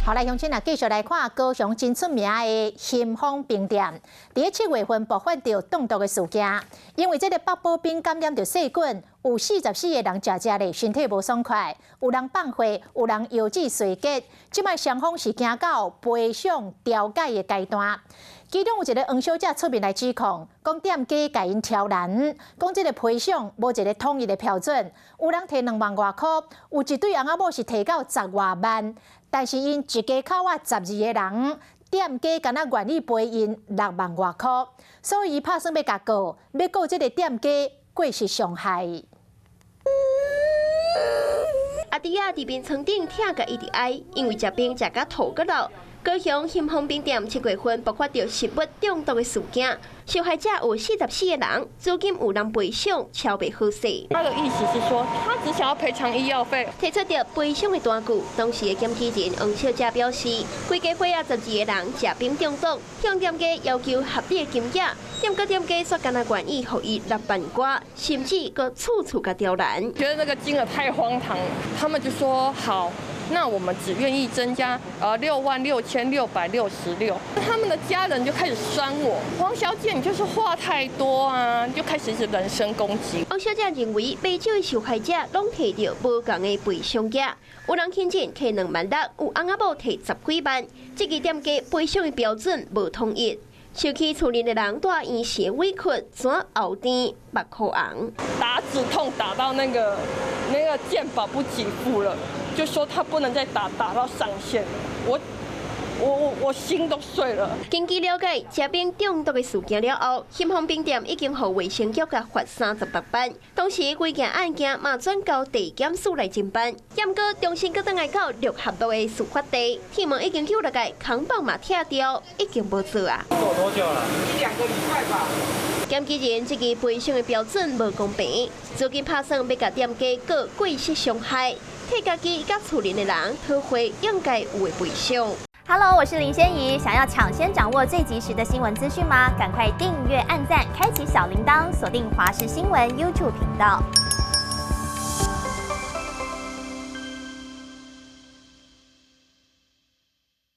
好，來，鄉親啊，繼續來看高雄真出名的興豐冰店，佇咧7月份爆發著中毒的事件，因為這个八寶冰感染著細菌，有44個人食食咧身體無爽快，有人放血，有人腰子衰竭，這擺雙方是行到賠償調解的階段。其中有一个黃小姐出面來指控，講店家共𪜶刁難，講這个賠償無一个統一的標準，有人提2萬外箍，有一對翁仔某是提到10外萬。但是𪜶一家口仔12個人，店家干焦願意賠𪜶6萬外箍，所以伊拍算欲共告，欲告這个店家過失傷害。阿弟仔佇眠床頂疼共一直哀，因為食冰食甲吐閣落。高雄興豐冰店7月份爆發著食物中毒的事件，受害者有44個人，至今有人賠償超袂好勢。他的意思是說，他只想要賠償醫藥費。提出著賠償的單據，當時的檢舉人黃小姐表示，規家伙仔12個人食冰中毒，向店家要求合理的金額，店家店家卻干焦願意予伊6萬外，甚至閣處處共刁難。覺得那個金額太荒唐，他們就說好。那我們只願意增加66,666，他們的家人就開始酸我，黃小姐你就是話太多啊，就開始一直人身攻擊。黃小姐認為，袂少的受害者攏提著無仝的賠償額，有人親戚提2萬六，有翁仔某提10幾萬，這个店家賠償的標準無統一。受氣厝裡的人蹛院時委屈，怎後甜目箍紅？打止痛打到那個健保不給付了。就說他不能再打，打到上限了，我心都碎了。根據了解，食冰中毒的事件了後，興豐冰店已經予衛生局共罰36萬。同時，規件案件嘛轉交地檢署來偵辦。毋過重新閣轉來到六合路的事發地，鐵門已經救落來，扛棒嘛拆掉，已經無做啊。做多久了？一兩個禮拜吧。檢舉人這個賠償的標準無公平，最近拍算欲共店家告過失傷害，替家己佮厝裡的人討回應該有的賠償。 Hello，我是林仙怡，想要搶先掌握最及時的新聞資訊嗎？趕快訂閱、按讚、開啟小鈴鐺，鎖定華視新聞 YouTube 頻道。